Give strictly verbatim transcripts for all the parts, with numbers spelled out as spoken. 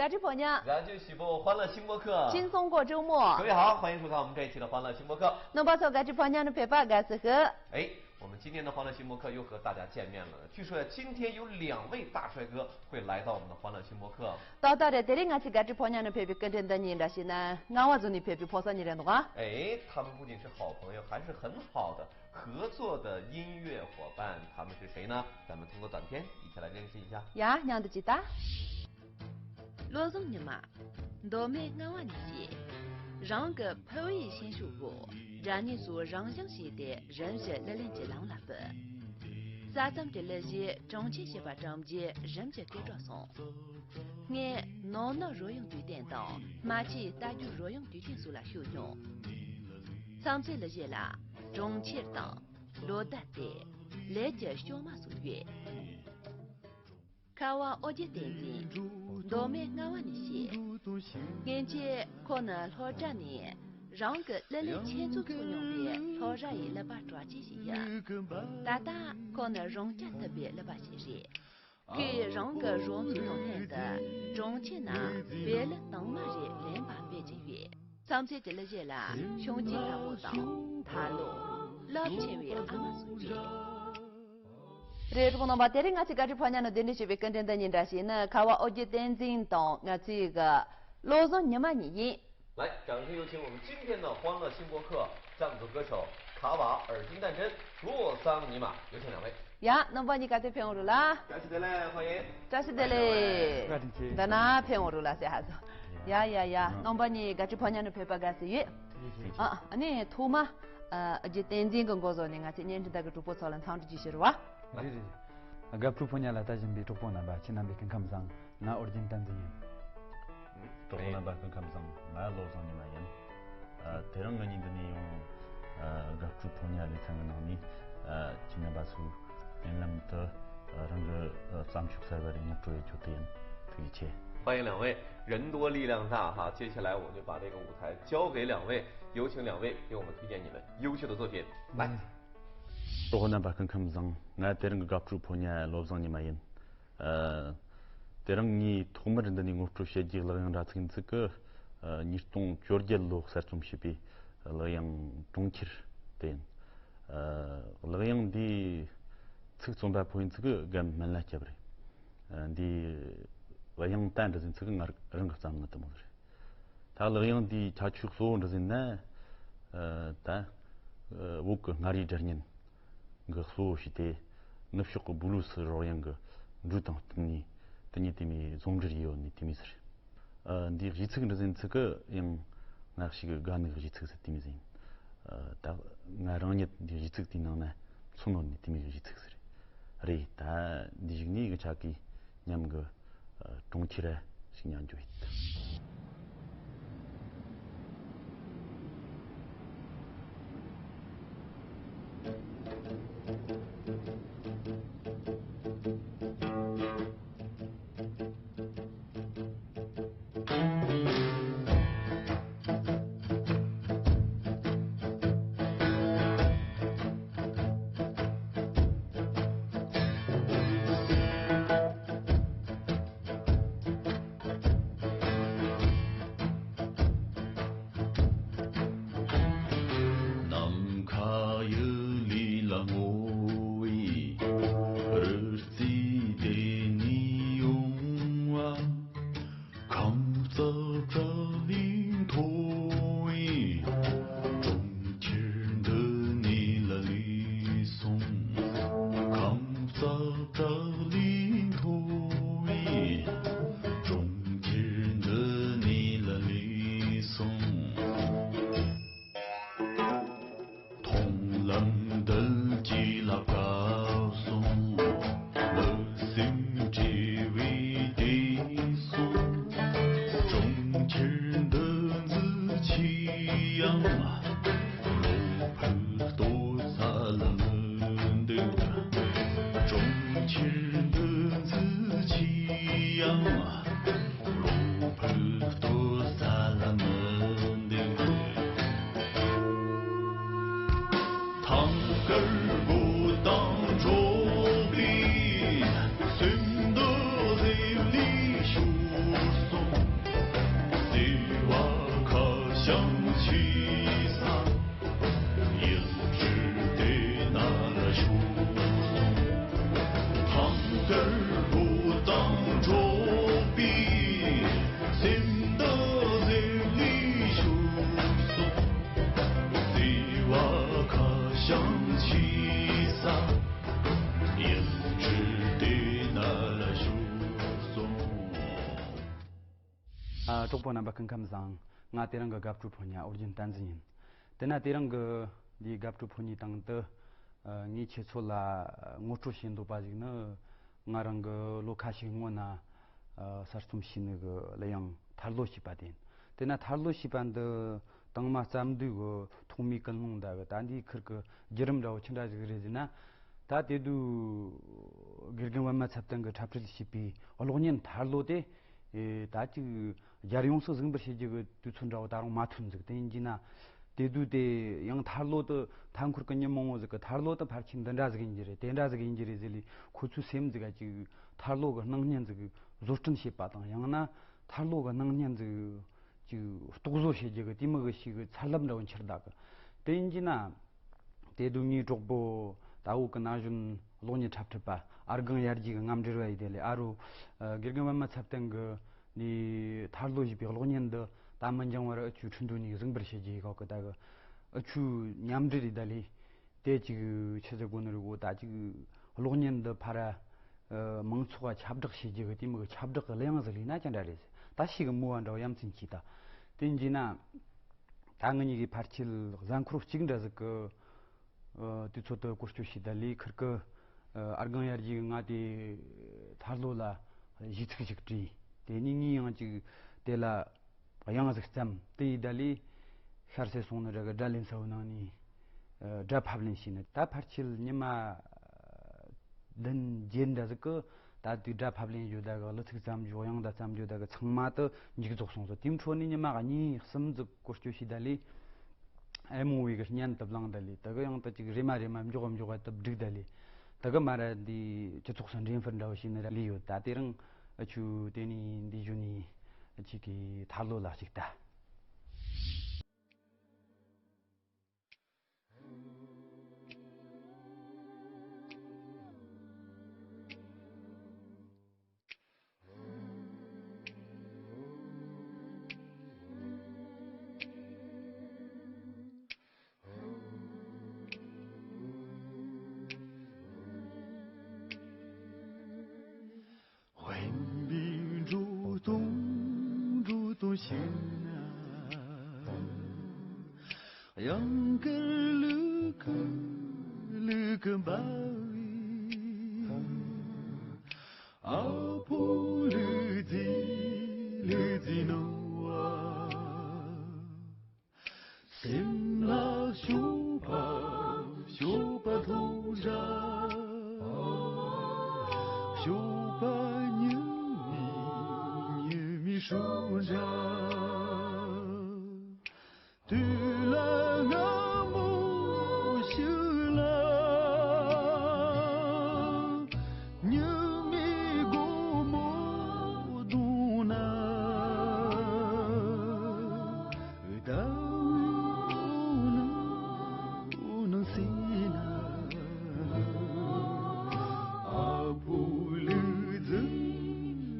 བཀའ་དྲིན་ཕོ་ཉ། ར་ཇོ་ཞི་པོ་欢乐新播客。 轻松过周末。 各位好，欢迎收看我们这一期的欢乐新播客。 རྣམ་པ་ཚོ་བཀའ་དྲིན་ཕོ་ཉ་ནས་ཕེབས་པ་དགའ་བསུ་ཞུ། 哎，我们今天的欢乐新播客又和大家见面了。据说呀，今天有两位大帅哥会来到我们的欢乐新播客。 ཏག་ཏག་རེད། དེ་རིང་ང་ཚོའི་བཀའ་དྲིན་ཕོ་ཉ་ནས་ཕེབས་པའི་སྐུ་མགྲོན་འདི་གཉིས་འདྲ་ཞིག་ན་རྔ་བ་ཟུར་ནས་ཕེབས་པའི་ཕོ་གསར་གཉིས་རེད་འདུག་ཨ། 哎，他们不仅是好朋友，还是很好的合作的音乐伙伴。他们是谁呢？咱们通过短片一起来认识一下。 ཡ། མཉམ་དུ་ཅིག་ལྟ། བློ་བཟང་ཉི་མ། མདོ་སྨད་རྔ་བ་ནས་སྐྱེས། རང་གི་ཕུ་བོའི་སྙན་ཞུ་འོག་སྒྲ་སྙན་སོགས་རང་སྦྱོང་བྱས་ཏེ་རིམ་བཞིན་གླུ་ལེན་གྱི་ལམ་ལ་བུད། ས་མཚམས་ཀྱི་གླུ་གཞས་གྲོང་ཁྱེར་ཞེས་པ་བཀྲམ་རྗེས་རིམ་གྱིས་སྐད་གྲགས་སོང་། སྔོན་ནོར་ནོར་རོལ་དབྱངས་དུས་སྟོན་དང་རྨ་ཆུའི་རྟ་རྒྱུག་རོལ་དབྱངས་དུས་སྟོན་སོགས་ལ་ཞུགས་མྱོང་།། མཚམས་གཅོད་གླུ་གཞས་ལ་གྲོང་ཁྱེར་དང་། ལོ་ཟླ་སྟེ། ལས་ཀྱི་སྐྱོ་མ་སོགས་ཡོད། ཁ་བ་ཨོ་རྒྱན་བསྟན་འཛིན། མདོ་སྨད་རྔ་བ་ནས་སྐྱེས། སྔོན་ཆད་ཁོ་ནི་སློབ་གྲྭ་ནས་རང་གི་གླུ་ལེན་ཆེད་འཛུགས་ཚུགས་མྱོང་བའི་སློབ་གྲྭ་ཡི་གླུ་པ་གྲགས་ཅན་ཞིག་ཡིན། ད་ལྟ་ཁོ་ནི་རང་རྐྱ་ཐུབ་པའི་གླུ་པ་ཞིག་རེད། ཁོས་རང་གི་རོལ་མཚོ་དང་ལྷན་དུ་གྲོང་ཁྱེར་ནང་བོད་གླུ་དྭངས་མ་རེ་ལེན་པ་སྤེལ་གྱི་ཡོད། མཚམས་གཅོད་ཀྱི་གླུ་གཞས་ལ་ཤོང་ཆེན་ལྷ་མོ་དང་ཐར་ལོ། རླབས་ཆེ་བའི་ཨ་མ་སོགས་ཡོད། རེད། གྲོགས་རྣམ་པ། དེ་རིང་ང་ཚོའི་བཀའ་དྲིན་ཕོ་ཉ་ནས་གདན་འདྲེན་ཞུས་པའི་སྐུ་མགྲོན་འདི་གཉིས་འདྲ་ཞིག་ནི་ཁ་བ་ཨོ་རྒྱན་བསྟན་འཛིན་དང་ང་ཚོའི་གི་བློ་བཟང་ཉི་མ་གཉིས་ཡིན། 来，掌声有请我们今天的欢乐新播客赞助歌手卡瓦、尔金、蛋真、洛桑尼玛，有请两位。 ཡ། རྣམ་པ་གཉིས་ག་དུས་ཕེབས་འོང་རུ་ལ། བཀྲ་ཤིས་བདེ་ལེགས། 欢迎。 བཀྲ་ཤིས་བདེ་ལེགས། བཀའ་དྲིན་ཆེ། འདི་ན་ཕེབས་འོང་རུ་ལ་ཟེར་ཧ་སོ། ཡ་ཡ་ཡ། རྣམ་པ་གཉིས་བཀའ་དྲིན་ཕོ་ཉ་ནས་ཕེབས་པ་དགའ་བསུ་ཡོད། ཨ། ཨ་ནི་ཐོག་མ་ཨ་རྒྱུ་བསྟན་འཛིན་གྱི་འགོ་བཟུང་ནས་ང་ཚོའི་བརྙན་འཕྲིན་དག་གི་གྲོགས་པོ་ཚོ་ལ་འཚམས་འདྲི་ཅིག་ཞུ་རུ་བ། རེད་རེད། དགའ་བསུ་ཕོ་ཉ་ལ་ལྟ་བཞིན་པའི་གྲོགས་པོ་རྣམ་པ། ཁྱེད་རྣམ་པའི་སྐུ་ཁམས་བཟང་། ང་ཨོ་རྒྱན་བསྟན་འཛིན་ཡིན། གྲོགས་པོ་རྣམ་པ་སྐུ་ཁམས་བཟང་། ང་བློ་བཟང་ཉི་མ་ཡིན། ཨ། དེ་རིང་ང་གཉིས་འདི་ནས་ཡང་ཨ་དགའ་བསུ་ཕོ་ཉ་ལེ་ཚན་གྱི་ནང་ནས་ཨ་ཁྱེད་རྣམ་པ་ཚོའི་སྙན་ལམ་དུ་ཨ་རང་གི་ཨ་བརྩམས་ཆོས་གསར་པ་རེ་ཉོབ་འགྲོ་ཡི་ཆོག་དེ་ཡིན། ཐུགས་རྗེ་ཆེ། 欢迎两位，人多力量大哈。接下来我就把这个舞台交给两位，有请两位给我们推荐你们优秀的作品。来。 གྲོགས་པོ་རྣམ་པ་སྐུ་ཁམས་བཟང་། ང་དེ་རིང་གི་དགའ་བསུ་ཕོ་ཉ་བློ་བཟང་ཉི་མ་ཡིན། ཨ། དེ་རིང་ངས་ཐོག་མར་འདི་ནས་ངོ་སྤྲོད་བྱེད་རྒྱུའི་གླུ་དབྱངས་ར་ཚིག་ཡིན་ཚིག་གི། ཨ། ཉིས་སྟོང་བཅོ་བརྒྱད་ལོ་གསར་རྩོམ་བྱས་པའི་གླུ་དབྱངས་གྲོང་ཁྱེར་དེ་ཡིན། ཨ། གླུ་དབྱངས་འདིའི་ཚིག་རྩོམ་པ་པོ་ཡིན་ཚིག་གི་རྒན་སྨན་བླ་སྐྱབས་རེད། ཨ། འདིའི་གླུ་དབྱངས་རྟ་འདྲ་ཟིན་ཚིག་གི་ང་རང་གི་བརྩམས་ནི་དེ་མོ་རེད། ད་གླུ་དབྱངས་འདིའི་ཁྱད་ཆོས་གཙོ་བོ་འདྲ་ཟིན་ན། ཨ། ད་ཨ་བོད་ཀྱི་མངའ་རིས་སྒྲ་སྙན་གྱི་གཙོ་བོ་ཞིག་སྟེ། ནུབ་ཕྱོགས་ཀྱི་བུ་ལུ་སི་རོལ་དབྱངས་ཀྱི་འགྲོས་དང་བསྟུན་ནས་དེ་ཉིད་དེ་མོའི་རྫོང་འགྲེལ་ཡོད་ནི་དེ་མོ་ཟེར། ཨ། འདིའི་གཞས་ཚིག་འདྲ་ཟིན་ཚིག་གི་ཡང་ང་ཞིག་གི་དགའ་ནི་གཞས་ཚིག་ཟེར་དེ་མོ་ཟིན། ཨ། ད་ང་རང་ཉིད་འདིའི་གཞས་ཚིག་དེའི་ནང་ན་མཚོན་ནོ་ནི་དེ་མོའི་གཞས་ཚིག་ཟེར་རེད། ད་འདི་ཞིག་ནི་གི་ཆ་གི་ཉམས་གི་གྲོང་ཁྱེར་ར་ཞིག་ཉམས་འགྱོ་ཡིན། ནམ་མཁའ་ཡུལ་ལ་བསྔོ་བའི་རི་རྩེ་དེ་ནས་ཡོང་བ། ཁམས་བཙག་བྲག་ལས་མཐོ་བའི་གྲོང་ཁྱེར་འདི་ནས་ལ་ལུས་སོང་། ཁམས་བཙག་བྲག་ལས་མཐོ་བའི་གྲོང་ཁྱེར་འདི་ནས་ལ་ལུས་སོང་། མཐོང་ལམ་རྡུལ་གྱིས་ལ་བཀབ་སོང་། ལུས་སེམས་བྲལ་བའི་དུས་སུ། གྲོང་ཁྱེར་འདི་ཚོའི་ཆེ་ཡང་བློ་ཕུགས་ལྟོ་ས་ལ་མི་འདུག་གྲོང་ཁྱེར་འདི་ཚོའི་ཆེ་ཡང་བློ་ཕུགས་ལྟོ་ས་ལ་མི་འདུག་ཐང་དཀར་སྒོ་དང་འགྲོགས་པའི་སེམས་འདི་རེ་ལས་ཤོར་སོང་ ཡང་ཆེ་ས། ཡིད་སྤྲུལ་དེ་ན་ལ་བཞུགས་སོང་། ཐང་དཀར་ཕོ་དང་འགྲོགས་པའི་སེམས་དང་ཟེར་ནས་བཞུགས་སོང་། བརྩེ་བ་ཁ་བྱང་ཆེ་ས། ཡིད་སྤྲུལ་དེ་ན་ལ་བཞུགས་སོང་། ཨ། གྲོགས་པོ་རྣམ་པ་སྐུ་ཁམས་བཟང་། ང་དེ་རིང་གི་དགའ་སྤྲོའི་ཕོ་ཉ་ཨོ་རྒྱན་བསྟན་འཛིན་ཡིན། དེ་ན་དེ་རིང་གི་འདིའི་དགའ་སྤྲོའི་ཕོ་ཉའི་སྟེང་དུ། ཨ། ངས་ཁྱེད་ཚོ་ལ་ངོ་སྤྲོད་བྱེད་འདོད་པ་ཞིག་ནི། ང་རང་གི་ལོ་ཁ་ཤས་སྔོན་ན། ཨ། གསར་རྩོམ་བྱས་ནི་གི་གླུ་དབྱངས་ཐར་ལོ་ཞེས་པ་དེ་ཡིན། དེ་ན་ཐར་ལོ་ཞེས་པ་འདི་དང་མ་བརྩམས་དུས་གི་ཐོག་མའི་ཀུན་སློང་འདྲ་གི། ད་འདིའི་ཁུར་གི་བརྒྱུད་རིམ་འདྲ་བོ་ཅི་འདྲ་ཞིག་རེད་ཟེར་ན། ད་དེ་དུས་དགེ་རྒན་པདྨ་ཚེ་བརྟན་གྱིས་འཁྲབ་ཁྲིད་བྱས་པའི་གློག་བརྙན་ཐར་ལོ་དེ། ཨེ། ད་ཅིག་རྒྱལ་ཡོངས་སུ་གཟིགས་འབུལ་བྱེད་རྒྱུ་གི་དུས་ཚོད་འདྲ་བོ་ད་རུང་མ་ཐོན་ཟིག། དེ་ཡིན་གྱི་ན། དེ་དུས་དེ་ཡང་ཐར་ལོ་དེ་མཐའ་འཁོར་གྱི་མི་མང་བོ་ཟིག་གིས་ཐར་ལོ་དེ་ཕལ་ཆེར་འདི་འདྲ་ཟིག་ཡིན་གྱི་རེད། དེ་འདྲ་ཟིག་ཡིན་གྱི་རེད་ཟེར་ལས། ཁོ་ཚོའི་སེམས་ཟིག་ག་ཅིག་ཐར་ལོ་གི་སྣང་བརྙན་ཟིག་བཟོ་སྐྲུན་བྱེད་པ་དང་། ཡང་ན་ཐར་ལོ་གི་སྣང་བརྙན་ཟིག་ཅིག་རྟོག་བཟོ་བྱེད་རྒྱུ་གི་དེ་མོ་གི་ཞིག་གི་ཚ་རླབས་འདྲ་བོ་འཕྱུར་བསྡད་གི། དེ་ཡིན་གྱི་ན། དེ་དུས་ངའི་གྲོགས་པོ་ད་བོད་ཀྱི་ན་གཞོན་གློག་བརྙན་འཁྲབ་ཁྲིད་པ་ཨར་སྒང་ཡར་རྒྱས་ཀྱི་རྔམ་འབྲེལ་བ་ཡིན། དེ་ལས་ཨ་རོ། ཨ། དགེ་རྒན་པདྨ་ཚེ་བརྟན་གྱི་ནི་ཐར་ལོ་ཞེས་པའི་གློག་བརྙན་འདི་ད་མི་འགྱངས་བར་འུ་ཆོའི་ཁྲིན་ཏུའུ་ནས་གཟིགས་འབུལ་བྱེད་རྒྱུ་ཡིན་གོ་གི། ད་གི་འུ་ཆོའི་མཉམ་འབྲེལ་ཡིན། ད་ལས་དེ་ཅིག་ཆི་ཟེར་དགོས་ནི་རེད་གོ། ད་ཅིག་གློག་བརྙན་འདི་ཕར། ཨ། མང་ཚོགས་ལ་ཁྱབ་བསྒྲགས་བྱེད་རྒྱུ་གི་དེ་མོ་གི་ཁྱབ་བསྒྲགས་གི་གླུ་དབྱངས་ཟིག་ལས་ན་ཅི་འདྲ་རེད་ཟེར། ད་ཞིག་གི་མོ་བ་འདྲ་བོ་ཡ་མཚན་གྱིས་ད། དེ་ཡིན་གྱི་ན། ད་ངེད་གཉིས་ཀྱིས་ཕལ་ཆེར་གཟའ་འཁོར་གཅིག་འདྲ་ཟིག་གི། ཨ། དུས་ཚོད་དུ་བཀོལ་སྤྱོད་བྱས། ད་ལས་ཁུར་གི། ཨ། ཨར་སྒང་ཡར་རྒྱས་ཀྱིས་ང་དེ་ཐར་ལོ་ལ་གཞས་ཚིག་ཞིག་བྲིས། དེ་ནས་ངས་ཡང་ཅིག་དེ་ལ་དབྱངས་ཟིག་བརྩམས། དེ་ཡིས་ད་ལས་ཤར་སེ་སོང་ནི་ར་གི་སྒྲ་ལེན་ས་བོའི་ནང་ནས། ཨ། སྒྲ་ཕབ་ལེན་བྱས་ནས། ད་ཕལ་ཆེར་ཉི་མ་བདུན་བརྒྱད་འདྲ་ཟིག་གི་ད་དུས་སྒྲ་ཕབ་ལེན་རྒྱུ་ད་གི། གླུ་ཚིག་བརྩམས་རྒྱུ། དབྱངས་རྟ་བརྩམས་རྒྱུ་ད་གི་ཚང་མ་དེ་མཇུག་རྫོགས་སོང་ཟིག། དེའི་འཕྲོ་ནས་ཉི་མ་གཉིས་གསུམ་ཟིག་བཀོལ་སྤྱོད་བྱས། ད་ལས་ཨེ་མོ་བི་གི་བརྙན་དེ་བླངས། ད་ལས་དེ་གི་ཡང་ད་ཅིག་རེམ་མ་རེམ་མ་མགྱོགས་མགྱོགས་དེ་བསྒྲིགས། ད་ལས་དེ་གི་མ་ར་འདི་སྤྱི་ཚོགས་སུ་འགྲེམས་སྤེལ་འདྲ་བོ་བྱས་ནི་ར་ལས་ཡོད། ད་དེ་རིང་འུ་ཆོ་དེ་ནས་འདི་བརྒྱུད་ནས་ཅིག་གི་ཐར་ལོ་ལ་ཞུགས་ད། དབེན་པའི་འགྲོ་དོན་འགྲོ་དོན་ཤེས་ན། གཡང་དཀར་ལུ་གུ་ལུ་གུ་འབར་བའི་ཨ་ཕོ་ལུས་རྩལ་ལུས་རྩལ་ནོར་བ། སེམས་ལ་སྤྱོད་པ་སྤྱོད་པ་ཐོབ་འདྲ། སྤྱོད་པ་ཉི་མའི་ཉི་མའི་སྲོལ་འདྲ། དུས་ལ་སྔ་མོ་ཞིག་ལ། ཉི་མའི་སྒོ་མོ་གདོང་ན། ཟླ་འོད་ནང་ནང་སྲིད་ན། ཨ་ཕོ་ལུས་རྩལ་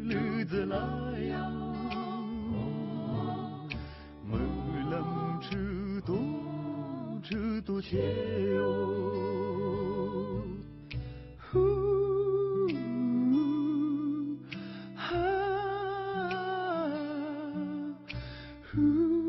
ལུས་རྩལ་ལ་ཡང་། སྨོན་ལམ་ཁྲི་སྟོང་ཁྲི་སྟོང་ཆེ་ཡོད། ཧུ། ཧ། ཧུ།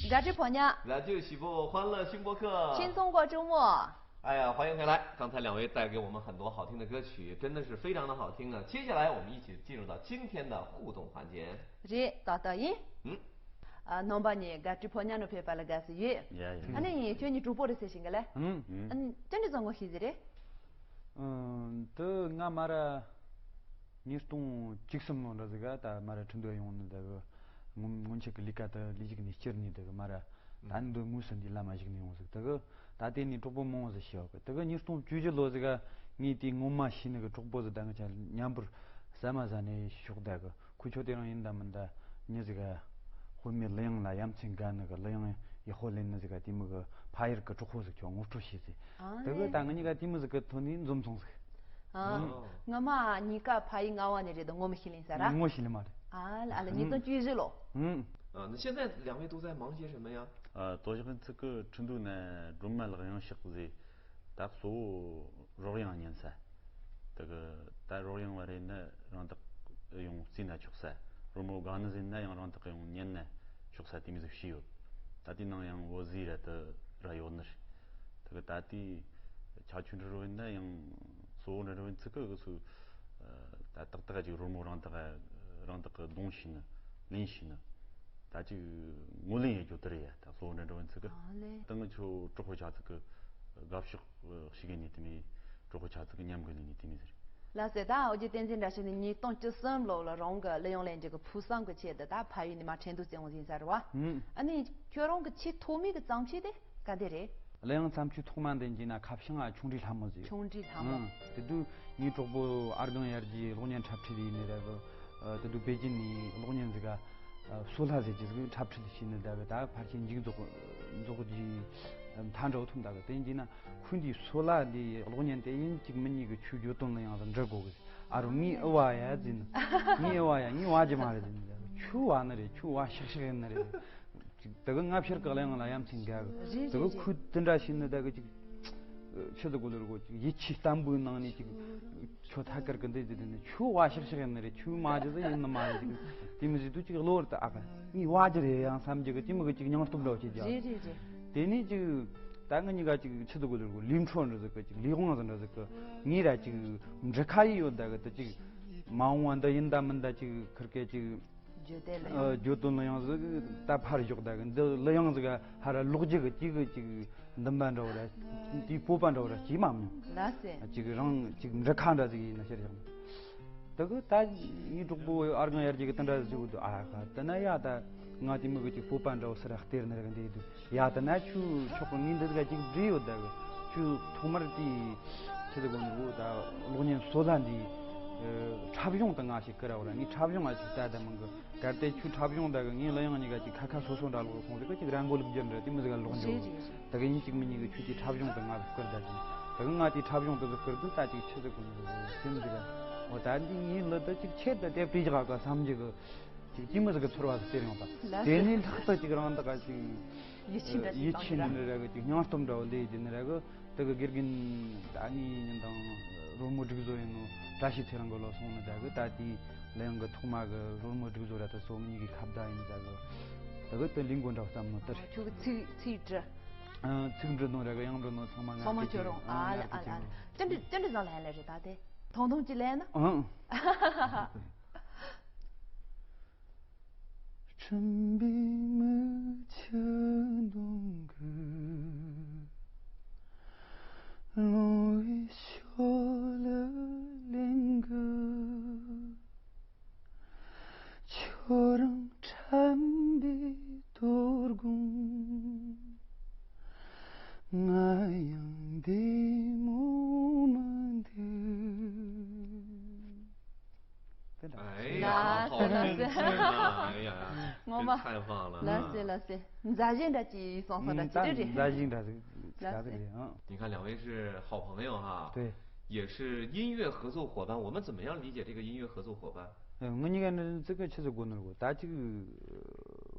ར་ཏྲི་ཕོ་ཉ། 老舅喜不欢乐新播客。 轻松过周末。 哎呀，欢迎回来！刚才两位带给我们很多好听的歌曲，真的是非常的好听啊！接下来我们一起进入到今天的互动环节。 རེད། ད་ལྟ་ཡིན། 嗯， ཨ། རྣམ་པ་གཉིས་ར་ཏྲི་ཕོ་ཉ་ནང་ཕེབས་པ་ལ་དགའ་བསུ་ཡོད། ཡ་ཡ། ཨ་ནི་ཁྱོད་གཉིས་གྲོགས་པོ་རེད་ཟེར་བཞིན་གི་ལེ། ཨུམ། ཨ་ནི་ཅི་འདྲ་བཟང་ངོ་ཤེས་ཟེར་རེད། ཨུམ། དེ་ང་མ་ར་ཉིས་སྟོང་བཅུ་གསུམ་ལོ་འདྲ་ཟིག་ག་ད་མ་ར་ཁྲིན་ཏུའུ་ཡོང་ནི་ད་གི། སྔོན་སྔོན་ཆད་ཀྱི་ལས་ཀ་དེ་ལས་ཞུགས་ནས་བསྐྱུར་ནས་ད་གི་མ་ར། ད་ནི་འདི་དངོས་སུ་འདི་ལམ་མ་ཞུགས་ནས་ཡོང་ཟིག་ད་གི། ད་དེ་ནས་གྲོགས་པོ་མང་བོ་ཟིག་ཤེས་བ་གི། ད་གི་ཉིས་སྟོང་བཅུ་བཞི་ལོ་ཟིག་ག་ངས་དེ་ངོ་མ་ཤེས་ནི་གི་གྲོགས་པོ་ཟིག་ད་ང་ཆ་མཉམ་པོར་ཟ་མ་ཟ་ནས་ཤོག་ད་གི། ཁོ་ཆོ་དེ་རིང་ཡིན་ད་མིན་ད་མྱི་ཟིག་ག། དཔེ་མེད་གླུ་དབྱངས་ལ་ཡ་མཚན་དགའ་ནི་གི། གླུ་དབྱངས་ཡག་པོ་ལེན་ནི་ཟིག་ག། དེ་མོ་གི་ཕ་ཡུལ་གི་གྲོགས་པོ་ཟིག་ཁྱོད་ངོ་སྤྲོད་བྱོས་ཟེར། ཨ་དེ་གི་ལེ། ད་ང་གཉིས་ཀ་དེ་མོ་ཟིག་གི་ཐོག་ནས་འཛོམས་སོང་ཟིག། ཨ། ཨོ། ངོ་མ་གཉིས་ཀ་ཕ་ཡུལ་རྔ་བ་ནས་རེད་དོ། ངོ་མ་ཤེས་ལེན་ས་ར། ངོ་ཤེས་ལེན་མ་རེད། ཨ་ལ་ཨ་ལ། ཉིས་སྟོང་བཅུ་བཞི་ལོ། ཨུམ། 啊，那现在两位都在忙些什么呀？ ཨ། དོ་ཞག་ཚིག་གི་ཁྲིན་ཏུའུ་ན་སྒྲོལ་མ་ལགས་ཡང་ཞག་ཟེར། ད་གཙོ་བོ་རོལ་དབྱངས་ཉན་ས། དེ་གི་ད་རོལ་དབྱངས་བ་རེད་ན་རང་བདག་ཡོང་རྩེ་ན་ཆོག་ས། རོལ་མོ་དགའ་ནི་ཟིན་ན་ཡང་རང་བདག་ཡོང་ཉན་ན་ཆོག་ས་དེ་མོ་ཟིག་བྱས་ཡོད། ད་དེ་ནང་ཡང་བོད་ཟས་ར་དེ་ར་ཡོད་ནི་རེད། དེ་གི་ད་དེ་ཁྱད་ཆོས་འདྲ་རོལ་ན་ཡང་གཙོ་བོ་འདྲ་རོལ་ཚིག་གི་གི་སུ། ད་ཏག་ཏག་ཅིག་རོལ་མོ་རང་བདག་རང་བདག་གི་རྡུང་ཤེས་ནི་ལེན་ཤེས་ནི། ད་ཅིག་ངོས་ལེན་ཡེད་རྒྱུ་དེ་རེད་ཡ། ད་གཙོ་བོ་འདྲ་འདྲ་བོ་ཚིག་གི། ཨ་ལེ། ད་ང་ཆོ་གྲོགས་པོ་ཆ་ཚིག་གི་དགའ་ཕྱོགས་ཤིག་ཡིན་ནི་དེ་མོ། གྲོགས་པོ་ཆ་ཚིག་གི་མཉམ་གི་ལེན་ནི་དེ་མོ་ཟེར། ལགས་སེ། ད་ཨོ་རྒྱན་བསྟན་འཛིན་བཀྲ་ཤིས་ནི་ཉིས་སྟོང་བཅུ་གསུམ་ལོ་ལ་རང་གི་གླུ་དབྱངས་ལེན་རྒྱུ་གི་ཕུགས་བསམ་གི་ཆེད་དུ་ད་ཕ་ཡུལ་ནས་མར་ཁྲིན་ཏུའུ་བཙལ་འོང་ཟིན་ས་རེད་བ། ཨུམ། ཨ་ནི་ཁྱོད་རང་གི་ཆེས་ཐོག་མའི་གི་བརྩམས་ཆོས་དེ་ག་འདི་རེད། གླུ་དབྱངས་བརྩམས་ཆོས་ཐོག་མ་འདི་བྱས་ན་ཁ་བྱང་ཨ་ཆུང་འདྲིས་ལྷ་མོ་ཟེར། ཆུང་འདྲིས་ལྷ་མོ། ཨང་། དེ་དུས་ངའི་གྲོགས་པོ་ཨར་སྒང་ཡར་རྒྱས་གློག་བརྙན་འཁྲབ་ཁྲིད་ཡིན་ནི་ར་གི། ཨ། དེ་དུས་པེ་ཅིན་ནས་གློག་བརྙན་ཟིག་ག། ཨ། སོ་ལྷ་ཟེར་གྱི་ཟིག་འཁྲབ་ཁྲིད་བྱས་ནི་ད་གི། ད་ཕལ་ཆེར་མཇུག་རྫོགས་རྫོགས་རྒྱུའི་མཐའ་འདྲ་བོ་ཐོན། ད་གི་དེ་བྱས་ན་ཁོས་འདི་སོ་ལྷ་འདི་གློག་བརྙན་དེ་ཡིན་གཅིག་མིན་གཉིས་གི་ཁྱོའི་བརྗོད་དོན་ལ་ཡང་ཟིག་འབྲི་དགོས་གི་ཟེར། ཨ་རོ། ངས་ཨེ་བ་ཡ་ཟེར་ནི། ངས་ཨེ་བ་ཡ། ངས་བ་རྒྱུ་མ་རེད་ཟེར་ནི། ཁྱོད་བ་ནི་རེད། ཁྱོད་བ་ཤག་ཤག་ཡིན་ནི་རེད། ཅིག་དེ་གི་སྔ་ཕྱིར་གི་གླུ་དབྱངས་ལ་ཡ་མཚན་དགའ་གི། རེད། དེ་གི། རེད། ཁོས་དེ་འདྲ་བྱས་ནི་ད་གི་ཅིག་ཆི་ཟིག་གོ་ལེར་གོ། ཅིག་ཡིད་ཆེས་བརྟན་པོའི་ནང་ནས་ཅིག་ཁྱོད་ཐད་ཀར་གི་འདི་ཟེར་ནི། ཁྱོད་བ་ཤག་ཤག་ཡིན་ནི་རེད། ཁྱོད་མ་རྒྱུ་ཟིག་ཡིན་ནི་མ་རེད། ཅིག་དེ་མོ་ཟེར་དུས་ཅིག་གློ་བུར་དུ། ཨ་ཁ། ངས་བ་རྒྱུ་རེད་ཡང་བསམ་རྒྱུ་གི་དེ་མོ་གི་ཅིག་སྙིང་སྟོབས་འདྲ་བོ་ཅིག་རྒྱག། རེད་རེད་རེད། དེ་ནས་ཅིག་ད་ང་གཉིས་ཀ་ཅིག་ཆི་ཟིག་གོ་ལེར་གོ། ལས་འཕྲོ་འདྲ་ཟིག་གི། ཅིག་ལས་དབང་ཟིག་འདྲ་ཟིག་གི། ངས་ར་ཅིག་འབྲི་ཁ་ཡི་ཡོད་ད་གི། དེ་ཅིག་མ་འོངས་བ་འདི་ཡིན་ད་མིན་ད་ཅིག་ཁིར་ཀའི་ཅིག་བརྗོད་དེ་ལ། ཨ། བརྗོད་དོན་ལ་ཡང་ཟིག་ད་ཕར་ཞོག་ད་གི། འདི་གླུ་དབྱངས་ཟིག་ཧ་ར་ལོག་རྒྱུ་གི་དེ་གི་ཅིག་འདུན་པ་འདྲ་བོ་ར། དེའི་སྤོབས་པ་འདྲ་བོ་ར་སྐྱེས་མ་མྱོང་། ལགས་སེ། ཅིག་རང་ཅིག་འབྲི་ཁ་འདྲ་ཟིག་ཡིན་ན་ཤར་བཞག་ནི། ད་གི་ད་ངའི་གྲོགས་པོ་ཨར་སྒང་ཡར་རྒྱས་གི་དེ་འདྲ་ཟིག་འདུག། ཨ་ཁ། དེ་ན་ཡ་ད་ང་དེ་མོ་གི་ཅིག་སྤོབས་པ་འདྲ་བོ་སུ་ར་སྟེར་ནི་ར་འདི་འདུག། ཡ་ད་ན་ཁྱོད་ཆོག་གི། ངས་འདི་ཟིག་ག་ཅིག་བྲིས་ཡོད་ད་གི། ཁྱོད་ཐོག་མར་དེ་ཆི་ཟིག་གོ་ནི་གོ། ད་གློག་བརྙན་སོ་ལྷ་འདི་འཁྲབ་གཞུང་དེ་ང་ཞིག་བསྐུར་ར་བ་ར། ངས་འཁྲབ་གཞུང་ང་ཞིག་ལྟ་ད་མི་འགི། གལ་ཏེ་ཁྱོད་འཁྲབ་གཞུང་ད་གི། ངས་གླུ་དབྱངས་གཉིས་ཀ་ཅིག་ཁ་ཁ་སོ་སོ་འདྲ་ལོག་སོང་ཟིག་གི། ཅིག་ར་མགོ་ལུག་རྒྱུ་འདྲ་དེ་མོ་ཟིག་ག་ལོག་འགྱོ། རེད་རེད་རེད། ད་གི་ངས་ཅིག་མིན་གཉིས་གི་ཁྱོད་ཀྱི་འཁྲབ་གཞུང་དེ་ང་ལ་བསྐུར་ད་ཟིག། ད་གི་ང་དེའི་འཁྲབ་གཞུང་དེ་ཟིག་བསྐུར་དུས་ད་ཅིག་ཆི་ཟིག་གོ་ནི་གོ་སེམས་ཟིག་ག། འོ་ད་འདི་ངའི་གླུ་དེ་ཅིག་ཆེད་དུ་དེབ་བྲིས་བཞག་ག་བསམ་རྒྱུ་གི། ཅིག་དེ་མོ་ཟིག་གི་ཚོར་བ་ཟིག་སྟེར་ཡོང་ད། ལགས་སེ། དེ་ནས་ལྷག་ཏུ་ཅིག་རང་ད་ག་ཅིག་ཡིད་ཆེས་འདྲ་ཅིག་ཡིད་ཆེས་བཏང་ནི་ར་གི། ཅིག་སྙིང་སྟོབས་འདྲ་བོ་ལས་ཀྱི་ནི་ར་གི། དེ་གི་དགེ་རྒན་ད་ངའི་ཉིན་དང་རོལ་མོ་སྒྲིག་བཟོ་ཡིན་ནོ་བཀྲ་ཤིས་ཚེ་རིང་གི་ལོ་སོང་ནི། ད་གི་ད་དེའི་གླུ་དབྱངས་གི་ཐོག་མ་གི་རོལ་མོ་སྒྲིག་བཟོ་ར་དེ་སོ་མི་གཉིས་གི་ཁ་བརྡ་ཡིན། ད་གི་ད་གི་དེ་ལས་འགོ་འདྲ་བོ་བརྩམས་ནོ་དེ་རེད། ཁྱོད་ཀྱི་ཚིག་ཚིག་འབྲི། ཨ། ཚིག་འབྲི་ནོ་ར་གི། དབྱངས་འབྲི་ནོ་ཚང་མ་ཚང་མ་ཁྱོད་རང་། ཨ་ལ་ཨ་ལ་ཨ་ལ། ཅི་འདྲ་ཅི་འདྲ་བཟང་ལ་ཧ་ལས་རེད་ད་དེ། ཐུང་ཐུང་ཅིག་ལས་ན། ཨང་། ཁྲིམས་པའི་མི་ཆུ་འདོང་གི། ལོང་བའི་ཤོ་ལ་ལེན་གི། ཁྱོད་རང་ཁྲམ་པའི་དོ་དགོང་། ང་ཡང་བདེ་མོ་མི་འདུག། 哎呀，好听啊！哎呀，ངོ་མ། 太棒了！ ལགས་སེ་ལགས་སེ། མཛའ་བཤེས་འདྲ་ཅིག་སོང་སོང་འདྲ་ཅིག་རེད་རེད། མཛའ་བཤེས་འདྲ་ཟིག་ཆགས་ཟིག་རེད། ཨང་། 你看，两位是好朋友哈， 对。 也是音乐合作伙伴，我们怎么样理解这个音乐合作伙伴？ ཨ། ང་གཉིས་ཀ་ནི་ཙི་ག་ཆི་ཟིག་གོ་ནོར་གོ། ད་ཅིག་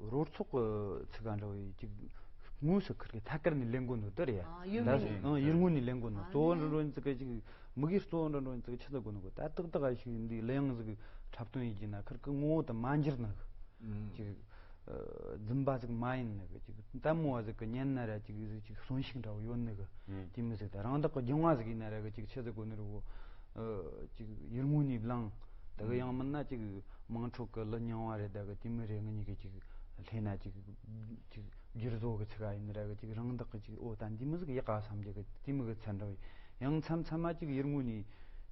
རོལ་ཚོགས་ཀྱི་ཚིག་ག་འདྲ་བའི་ཅིག་དངོས་སུ་ཁིར་གི་ཐད་ཀར་ནས་ལེན་གོ་ནོར་དེ་རེད། ཨ། ཡུལ་ད་དངོས་ནས། ཨང་། ཡུལ་དངོས་ནས་ལེན་གོ་ནོར། ཨ། གཙོ་བོ་འདྲ་འདྲ་ཙི་ག་ཅིག་མི་གི་གཙོ་བོ་འདྲ་འདྲ་ཙི་ག་ཆི་ཟིག་གོ་ནོར་གོ། ད་ཏག་ཏག་ཞིག་འདི་གླུ་དབྱངས་ཟིག་འཁྲབ་སྟོན་ཡིན་གྱི་ན་ཁིར་གི་ངོ་བོ་དེ་མ་འགྱུར་ནི། ཨང་། ཅིག་ཨ། རྫུན་པ་ཟིག་མ་ཡིན་ནི་གི་ཅིག་ལྟད་མོ་བ་ཟིག་གི་ཉན་ན་ར་ཅིག་ཟིག་ཅིག་གསོན་ཤུགས་འདྲ་བོ་ཡོད་ནི་གི། ཨང་། དེ་མོ་ཟིག་དང་རང་བདག་གི་སྦྱང་བ་ཟིག་ཡིན་ན་ར་གི་ཅིག་ཆི་ཟིག་གོ་ནི་རུ་གོ། ཨ། ཅིག་ཡུལ་དངོས་ནས་བླངས། ད་གི་ཡང་མིན་ན་ཅིག་དམངས་ཁྲོད་གི་གླུ་རྙིང་བ་རེད། ད་གི་དེ་མོ་རེད། ངེད་གཉིས་གི་ཅིག་ལྷན་ན་ཅིག་ཅིག་བསྒྱུར་བཟོ་གི་ཚིག་ག་ཡིན་ན་ར་གི་ཅིག་རང་བདག་གི་ཅིག་ཨོ་ད་འདི་མོ་ཟིག་ཡག་ག་བསམ་གྱི་གི་དེ་མོ་གི་ཚད་འདྲ་བོ། ཡང་མཚམས་མཚམས་མ་ཅིག་ཡུལ་དངོས་ནས་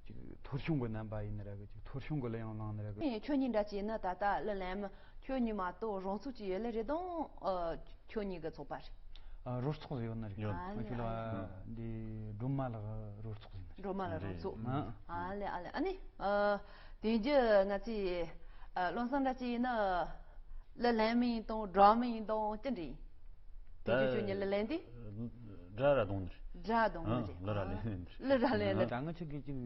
ཅིག་ཐོར་ཆུང་གི་རྣམ་པ་ཡིན་ན་ར་གི་ཅིག་ཐོར་ཆུང་གི་གླུ་ཡང་བླངས་ན་ར་གི། ཁྱོད་གཉིས་འདྲ་ཅིག་ཡིན་ན་ད་ལྟ་གླུ་ལེན་མི་ཁྱོད་གཉིས་མ་གཏོགས་རང་ཚོགས་ཅིག་ཡོད་ལེ་རེད་དང་། ཨ། ཁྱོད་གཉིས་ཀྱི་ཚོགས་པ་རེད། ཨ། རོལ་ཚོགས་ཡོད་ནི་རེད། ཡོད། ཨ་ལེ། ང་ཁྱོད་ལ་ཨ་ལེ། འདི་སྒྲོལ་མ་ལགས་རོལ་ཚོགས་ཡིན་ནི་རེད། སྒྲོལ་མ་ལགས་རོལ་ཚོགས། ཨ། ཨ་ལེ། ཨ་ལེ། ཨ་ནི། ཨ། དེ་རྒྱུ་ང་ཚོས། ཨ། བློ་བཟང་འདྲ་ཅིག་ཡིན་ན། གླུ་ལེན་མི་ཡིན་དང་སྒྲ་མི་ཡིན་དང་ཅི་འདྲ་ཡིན། དེ་རྒྱུ་ད་ཁྱོད་གཉིས་གླུ་ལེན་དུས། སྒྲ་ར་གཏོང་ནི་རེད། སྒྲ་གཏོང་ནི་ཨ། རེད། གླུ་ར་ཨ། ལེན་ནི་རེད། གླུ་ར་ལེན་ནི་རེད། ད་ང་ཆོ་གི་ཅིག་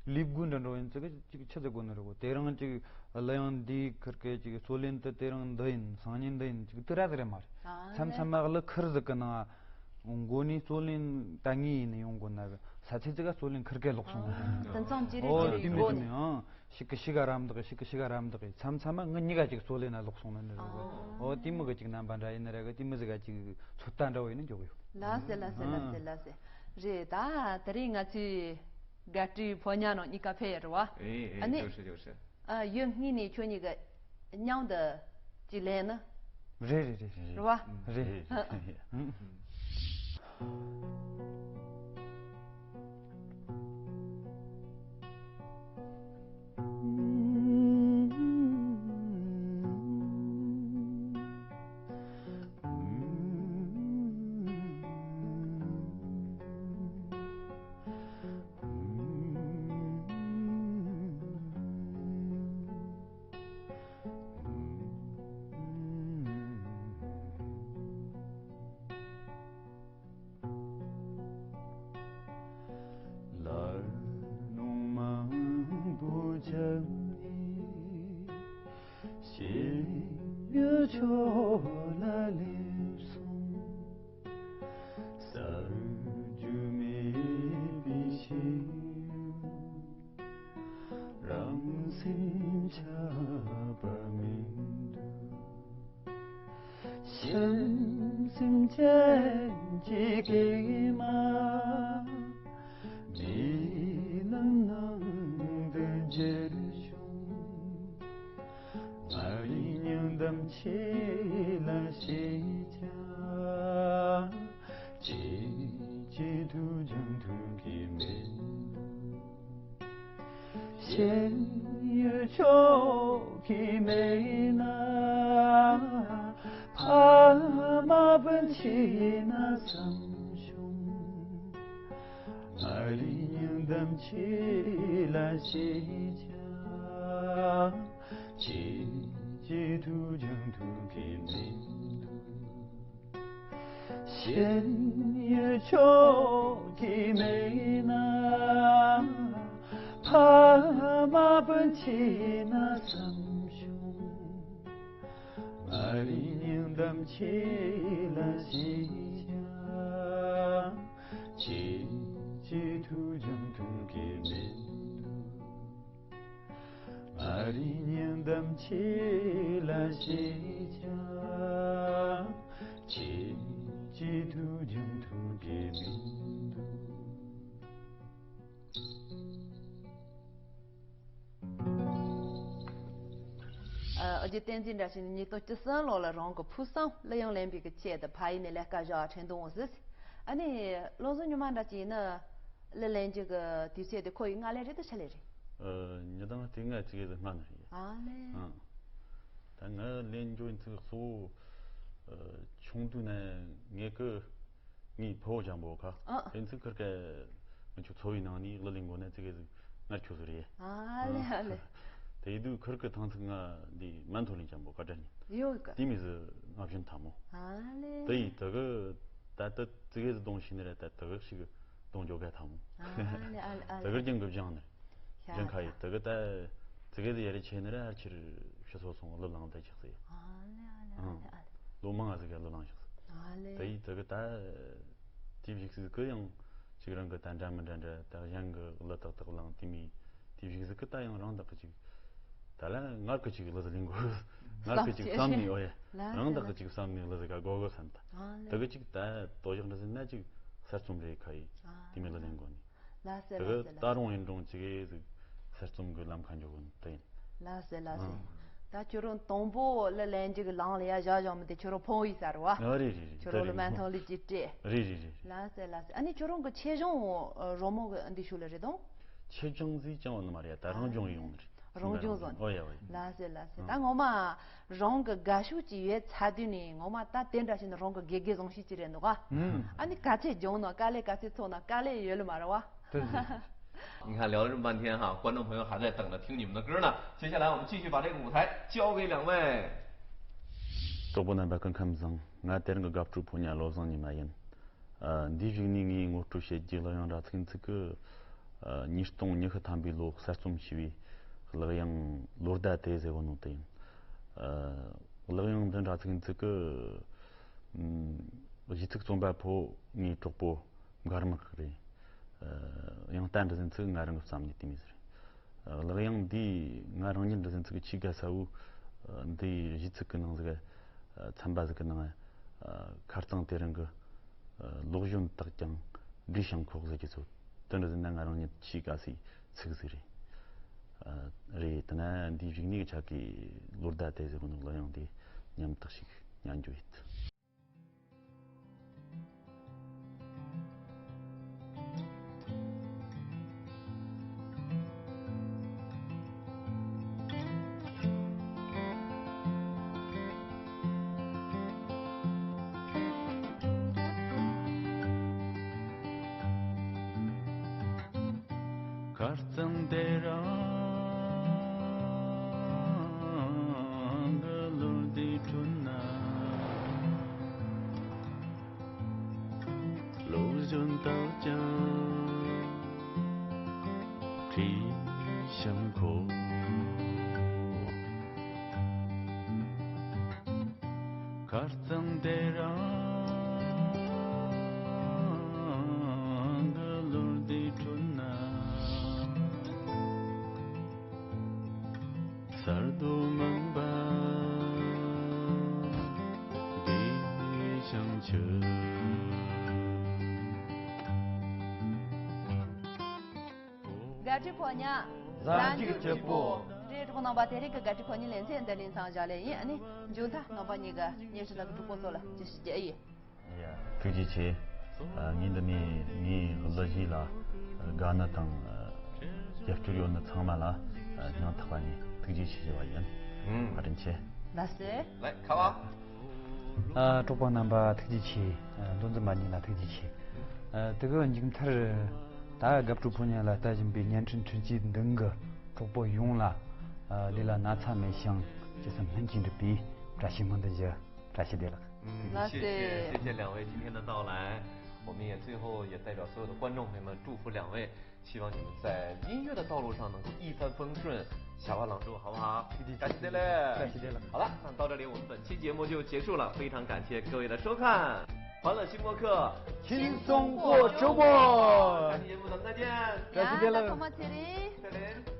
ལས་བགོ་འདྲ་འགྲོ་ཡིན་ཙི་གི་ཅིག་ཆི་ཟིག་གོ་ནི་རེད་གོ། དེ་རིང་ཅིག་གླུ་དབྱངས་འདིའི་ཁུར་གི་ཅིག་སྲོལ་ལེན་དུ་དེ་རིང་འདི་ཡིན། སང་ཉིན་འདི་ཡིན། ཅིག་དེ་ར་ཟིག་རེད་མ་རེད། ཨ། མཚམས་མཚམས་མ་གླུ་ཁུར་ཟིག་གི་ནང་འགོ་ནས་སྲོལ་ལེན་ད་ངས་ཡིན་ནི་ཡོང་གོ་ན་གི་ས་ཚིགས་ཅིག་ག་སྲོལ་ལེན་ཁུར་གི་ལོག་སོང་ནི་རེད། དེང་སང་ཅི་རེད། ཨོ་ཅི་རེད་དེ་མོ་འགོ་དེ་ནས། མོ་ཡང་ཞིག་གི་ཞིག་ག་རམ་འདེགས། ཞིག་གི་ཞིག་ག་རམ་འདེགས། མཚམས་མཚམས་མ་ངི་གཉིས་ཀ་ཅིག་སྲོལ་ལེན་ན་ལོག་སོང་ནི་འདྲ་གི། ཨོ། ཨོ་དེ་མོ་གི་ཅིག་རྣམ་པ་འདྲ་ཡིན་ནི་ར་གི། དེ་མོ་ཟིག་ག་ཅིག་ཚོད་ལྟ་འདྲ་བོ་ཡིན་ནི་འཇོག་གི་ཡོད། ལགས་སེ། ལགས་སེ། ཨ། ལགས་སེ། ལགས་སེ། རེད། ད་དེ་རིང་ང་ཚོས་དགའ་སྤྲོའི་ཕོ་ཉ་ནང་གཉིས་ཀ་ཕེབས་ཡོད་རེད་བ། ཨེ་ཨེ། ཨ་ནི། འགྱོ་ཤི་འགྱོ་ཤི། ཨ། ཡུལ་དངོས་ནས་ཁྱོད་གཉིས་ཀྱི་མཉམ་དུ་ཅིག་ལེན་ནི། རེད་རེད་རེད། རེད་བ། རེད། རེད། ཨ། ཨ། ལར་ནུ་མང་པོ་བྱས་ནས་ཤེས་ཡོན་ཕྱོགས་ལ་སླེབས་སོང་། གསར་འགྱུར་མེད་པའི་ཤེས་ཡོན་རང་སེམས་ཆགས་པ་མི་འདུག། ཤེས་སེམས་ཅན་གྱི་སྐྱེས་མ་མི་ལམ་ནང་དུ་འགྱུར་བྱུང་། ང་རའི་སྙིང་གཏམ་ཁྱེད་ལ་བཤད་ཀྱང་ཅིས་ཅིས་ཐུགས་འཇོན་ཐུབ་ཀྱི་མེད་འདུག། ཤེས་ཡོན་ཕྱོགས་ཀྱི་མེད་ན་ཕ་མ་སྤུན་མཆེད་ན་བསམ་བྱུང་། ང་རའི་སྙིང་གཏམ་ཁྱེད་ལ་བཤད་ཀྱང་ཅིས་ཅིས་ཐུགས་འཇོན་ཐུབ་ཀྱི་མེད་འདུག། ཤེས་ཡོན་ཕྱོགས་ཀྱི་མེད་ན་ཕ་མ་སྤུན་མཆེད་ན་བསམ་བྱུང་། ང་རའི་སྙིང་གཏམ་ཁྱེད་ལ་བཤད་ཀྱང་ཅིས་ཅིས་ཐུགས་འཇོན་ཐུབ་ཀྱི་མེད་འདུག། ང་རའི་སྙིང་གཏམ་ཁྱེད་ལ་བཤད་ཀྱང་ཅིས་ཅིས་ཐུགས་འཇོན་ཐུབ་ཀྱི་མི་འདུག། ཨ། ཨོ་རྒྱན་བསྟན་འཛིན་བཀྲ་ཤིས་ཉིས་སྟོང་བཅུ་གསུམ་ལོ་ལ་རང་གི་ཕུགས་བསམ་གླུ་དབྱངས་ལེན་པའི་གི་ཆེད་དུ་ཕ་ཡུལ་ནས་ལས་ཀ་བྱ་བ་འཕྲིན་གཏོང་འོང་ཟེར། ཨ་ནི་བློ་བཟང་ཉི་མ་འདྲ་ཅིག་ཡིན་ན། གླུ་ལེན་རྒྱུ་གི་དུས་ཚོད་དེ་ཁོ་ཡི་སྔ་ལན་རེད་དུ་ཆ་ལེ་རེད། ཨ། ཉི་དང་དེ་སྔ་ཅིག་ཡོད་སྔ་ནས་ཡོད། ཨ་ལེ། ཨ། ད་ང་ལེན་རྒྱུ་ཡིན་ཚུལ་གཙོ་བོ། ཨ། ཆུང་དུས་ནས་ངེད་ཀི་ངའི་ཕུ་བོ་ཅན་པོ་ཁ། ཨ། ཡིན་ཚུལ་ཁུར་ཀ་ང་ཆོ་ཚོ་བའི་ནང་ནས་གླུ་ལེན་གོ་ནས་ཙི་གེ་ཟིག་ངར་ཁྱོད་ཟིག་རེད། ཨ་ལེ། ཨ་ལེ། དེ་ཡི་དུས་ཁུར་ཀི་ཐང་ཚིག་ང་འདི་མན་ཐོ་ལེན་ཅན་པོ་ཀ་དྲན་ཡོད་གི། དེ་མི་ཟིག་ང་བཞིན་ཐ་མོ། ཨ་ལེ། དེ་ཡི་དེ་གི་ད་ལྟ་ཙི་གེ་ཟིག་གཏོང་ཤེས་ནི་རེད། ད་དེ་གི་ཞིག་གཏོང་འཇོག་ག་ཐ་མོ། ཨ་ལེ། ཨ་ལེ། ཨ་ལེ། དེ་གི་རྒྱང་གི་བཞེངས་ནི། ཤ་ཞེན་ཁ་ཡི་ད། དེ་གི་ད་དེ་གི་དེ་ཡ་རེ་ཆེ་ནི་རེད། ཧར་ཆེར་ཕྱི་སོ་སོང་གླུ་བླངས་བསྡད་ཆགས་སི། ཨ་ལེ། ཨ་ལེ། ཨ་ལེ། ཨ་ལེ། ལོ་མང་ང་ཟིག་ག་གླུ་བླངས་ཆགས་སི། ཨ་ལེ། དེ་ཡི་དེ་གི་ད་དེ་བཞིག་སི་གི་ཡང་ཅིག་རང་གི་ད་འདྲ་མི་འདྲ་འདྲ་ད་གཞན་གི་གླུ་ཏག་ཏག་བླངས། དེ་མི་དེ་བཞིག་སི་གི་ད་ཡང་རང་དག་གི་ཅིག་ ད་ལན་ངར་གི་ཅིག་ལི་ཟི་ལིང་གོ། ངར་གི་ཅིག་བསམ་ནི་ཨོ་ཡ། ལ་རང་ཟེར་བདག་ལ་གི་ཅིག་བསམ་ནི་ལི་ཟི་ག་གོ་གོ་བསམ་ད། ཨ་ལ། ད་གི་ཅིག་ད་དོ་ཡག་འདྲ་ཟིན་ན་ཅིག་གསར་རྩོམ་རེ་ཁ་ཡི། ཨ་དེ་མི་ལ་ལེན་གོ་ནི། ལ་ཟེར་ད་ལ་གི་ཟེར་ད་ལ། རུང་ཡིན་རུང་ཅིག་གི་ཟིག་གསར་རྩོམ་གི་ལམ་ཁ་འཇོག་གོ་ནི་ད་ཡིན། ལ་ཟེར་ལ་ཟེར། ཨང་། ད་ཁྱོད་རང་དང་པོ་ལ་ལན་ཅིག་གི་ལང་ལ་ཡ་བཞག་བཞག་མི་དེ་ཁྱོད་རང་ཕོང་ཡི་ཟེར་བ། ཨ་རེད་རེད་རེད། ཁྱོད་རང་ལ་མན་ཐང་ལི་ཅིག་སྤྲད། རེད་རེད་རེད། ལ་ཟེར་ལ་ཟེར། ཨ་ནི་ཁྱོད་རང་གི་ཆེད་སྦྱོང་རོ་མོ་གི་འདི་ཤུ་ལ་རེད་དང་། ཆེད་སྦྱོང་ཟིག་ཅང་བ་ནི་མ་རེད། ད་རང་སྦྱོང་ཡོང་ནི་རེད། རང་སྦྱོང་བཟོ་ནི། ཨོ་ཡ་ཨོ་ཡ། ལ་ཟེར་ལ་ཟེར། ཨ་ད་ངོ་མ་རང་གི་དགའ་ཤོས་ཅིག་ཡོད་ཚ་དུས་ནས་ངོ་མ་ད་དེ་འདྲ་ཞིག་ནི་རང་གི་དགེ་རྒན་བཟང་ཤོས་ཅིག་རེད་འདུག་ག་ཨ་ནི་ག་ཚད་སྦྱོང་ན་དཀའ་ལས་ག་ཚད་ཚོགས་ན་དཀའ་ལས་ཡོད་ལ་མ་རེད་བ། 对对对。 你看，聊了这么半天哈，观众朋友还在等着听你们的歌呢。接下来我们继续把这个舞台交给两位。 གྲོགས་པོ་རྣམ་པ་སྐུ་ཁམས་བཟང་། ང་དེ་རིང་གི་དགའ་སྤྲོའི་ཕོ་ཉ་བློ་བཟང་ཉི་མ་ཡིན། ཨ། འདིའི་གཞུག་ནས་ངས་ངོ་སྤྲོད་བྱེད་རྒྱུའི་གླུ་དབྱངས་ར་ཚིག་ཚིག་གི། ཨ། ཉིས་སྟོང་ཉི་ཤུ་ཐམ་པའི་ལོ་གསར་རྩོམ་བྱས་པའི་གླུ་དབྱངས་ལོ་ཟླ་དེ་ཟེར་བོ་ནོ་དེ་ཡིན། ཨ། གླུ་དབྱངས་འདི་ར་ཚིག་ཚིག་གི། ཨ། གཞས་ཚིག་རྩོམ་པ་ཕོ་ངའི་གྲོགས་པོ་མགར་དམག་རེད། ཨ། དབྱངས་རྟ་འདྲ་ཟིན་ཚིག་ང་རང་གི་བསམ་ནས་བལྟས་མེད་ཟེར། གླུ་དབྱངས་འདི་ང་རང་ཉིད་འདྲ་ཟིན་ཚིག་གི་ཆེས་དགའ་ས་བོ། འདི་གཞས་ཚིག་གི་ནང་ཟིག་ཚན་པ་ཟིག་གི་ནང་ཁ་རྩང་དེ་རིང་གི་ལོག་གཞོན་དག་ཀྱང་འདྲིས་ཤིང་ཁོག་ཟེར་གྱི་ཚོད། དེ་འདྲ་ཟིན་ན་ང་རང་ཉིད་ཆེས་དགའ་སའི་ཚིག་ཟིག་རེད། རེད། དེ་ན་འདིའི་གཞུག་ནས་ཆ་གི་ལོ་ཟླ་དེ་ཟེར་གོ་ནོ་གླུ་དབྱངས་འདི་ཉམས་དག་ཞིག་ཉན་རྒྱུ་ཡིན། ཁ་རྩང་དེ་རང་གི་ལོ་འདི་ཁྲོད་ན། ལོ་གཞོན་དག་ཀྱང་བྲིས་ཤིང་ཁོ། ཁ་རྩང་དེ་རང་གི་ལོ་འདི་ཁྲོད་ན། གསར་དུ་མང་པ་འདི་བྱང་ཆུབ། དགའ་སྤྲོའི་ཕོ་ཉ། བཟང་གཅིག་གཅིག་པོ། རེད། གྲོགས་རྣམ་པ་དེ་རིང་གི་དགའ་སྤྲོའི་ཕོ་ཉའི་ལེ་ཚན་འདི་ནས་མཚམས་བཞག་ལེ་ཡིན། ཨ་ནི་མཇུག་མཐར་རྣམ་པ་གཉིས་ཀྱི་སྙན་ཞུ་དང་གྲོགས་པོ་ཚོ་ལ་ཅི་ཞིག་བྱེད་ཡིན། ཡ། ཐུགས་རྗེ་ཆེ། ཨ། ངས་འདི་ནས་ངའི་གླུ་གཞས་ལ་དགའ་ནི་དང་། ཨ། རྒྱབ་སྐྱོར་ཡོད་ནི་ཚང་མ་ལ། ཨ། སྙིང་ཐག་པ་ནས་ཐུགས་རྗེ་ཆེ་ཞུ་བ་ཡིན། ཨུམ། བཀའ་དྲིན་ཆེ། ལགས་སོ། ལགས་ཁ་བ། ཨ། གྲོགས་པོ་རྣམ་པ་ཐུགས་རྗེ་ཆེ། ཨ། མདོ་འཛིན་མ་གཉིས་ལ་ཐུགས་རྗེ་ཆེ། ཨ། དེ་གི་མཇུག་མཐར་ད་དགའ་སྤྲོའི་ཕོ་ཉ་ལ་ལྟ་བཞིན་པའི་བརྙན་འཕྲིན་འཕྲུལ་ཆས་མདུན་གྱི་གྲོགས་པོ་ཡོངས་ལ། ཨ། འདི་ལ་ན་ཚ་མེད་ཞིང་ཅི་བསམ་སྨིན་གྱིས་འགྲུབ་པའི་བཀྲ་ཤིས་སྨོན་འདུན་ཞུ། བཀྲ་ཤིས་བདེ་ལེགས། ལགས་སོ། 谢谢，谢谢两位今天的到来。我们也最后也代表所有的观众朋友们祝福两位，希望你们在音乐的道路上能够一帆风顺，下滑朗读，好不好？谢谢，谢谢，谢谢。好了，那到这里我们本期节目就结束了，非常感谢各位的收看，欢乐新播客，轻松过周末。下期节目咱们再见。 ཡ། ད་ཐོག་མ་ཚེ་རིང་། 再见。